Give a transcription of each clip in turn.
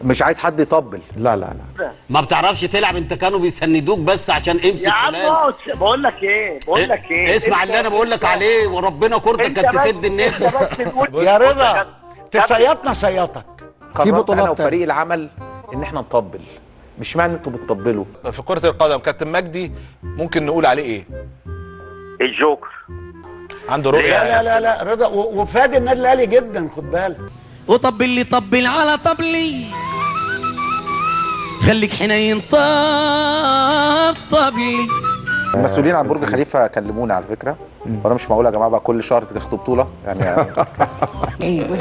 مش عايز حد يطبل. لا لا لا، ما بتعرفش تلعب انت، كانوا بيسندوك بس عشان امسك يا عم. بقول لك ايه، بقول لك ايه، اسمع اللي انا بقول لك عليه، وربنا كورتك كانت تسد النفس. يا رضا تصيطنا صياطك. في بطولات انا وفريق العمل ان احنا نطبل، مش معنى انتوا بتطبلوا. في كرة القدم كابتن مجدي ممكن نقول عليه ايه؟ الجوكر. عنده رؤية. لا لا لا لا رضا وفاد النادي الاهلي جدا، خد بالك. وطبل لي طبل على طبلي، خليك حنين طب طبلي. المسؤولين عن برج خليفة كلمونا على فكرة، وانا مش معقول يا جماعة بقى كل شهر تاخدوا بطوله يعني.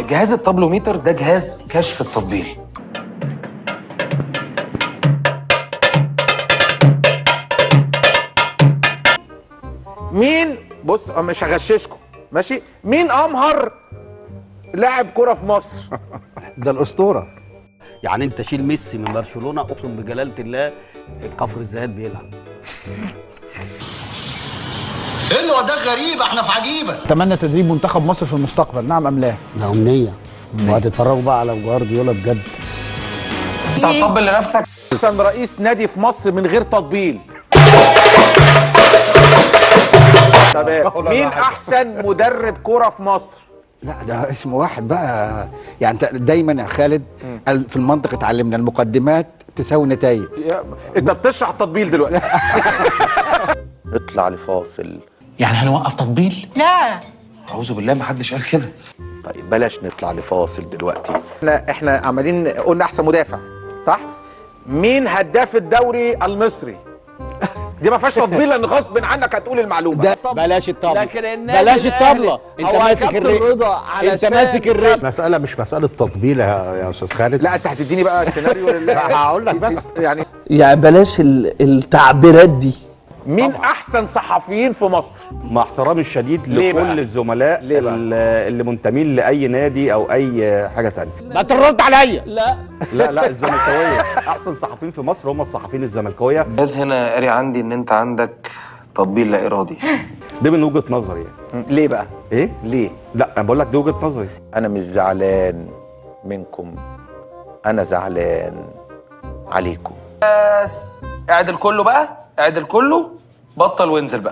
جهاز الطبلوميتر ده جهاز كشف التطبيل. مين، بص مش هغششكم ماشي، مين امهر لاعب كرة في مصر؟ ده الاسطورة. يعني انت شيل ميسي من برشلونة، اقسم بجلاله الله كفر الزيات بيلعب. ايه اللي ده غريب، احنا في عجيبة. اتمنى تدريب منتخب مصر في المستقبل، نعم ام لا؟ ده امنية، وهتتفرجوا بقى على جوارديولا بجد. انت هتطبل لنفسك؟ احسن رئيس نادي في مصر من غير تطبيل. تمام. مين احسن مدرب كرة في مصر؟ لا ده اسم واحد بقى يعني. انت دايما يا خالد في المنطق اتعلمنا المقدمات تساوي نتائج. انت بتشرح التطبيل دلوقتي. نطلع لفاصل. يعني هنوقف تطبيل؟ لا، اعوذ بالله، ما حدش قال كده. طيب بلاش نطلع لفاصل دلوقتي. احنا عمالين قلنا احسن مدافع، صح؟ مين هداف الدوري المصري؟ دي ما فيهاش تطبيل لان غصب عنك هتقول المعلومة. بلاش الطبلة، بلاش الطبلة، انت ماسك الرق، انت ماسك الرق. مسالة مش مسالة تطبيل يا استاذ خالد. لا انت هتديني بقى سيناريو. لا هقول لك بس يعني بلاش التعبيرات دي. مين احسن صحفيين في مصر؟ مع احترامي الشديد لكل الزملاء اللي منتمين لاي نادي او اي حاجة ثانية. ما ترد عليا. لا لا لا، الزملكاويه احسن صحفيين في مصر هم الصحفيين الزملكاويه. بس هنا قاري عندي ان انت عندك تطبيل لا ارادي. ده من وجهه نظري يعني. ليه بقى؟ ايه؟ ليه؟ لا انا بقول لك دي وجهه نظري. انا مش زعلان منكم، انا زعلان عليكم. بس اعدل كله بقى، اعدل كله، بطل وانزل بقى.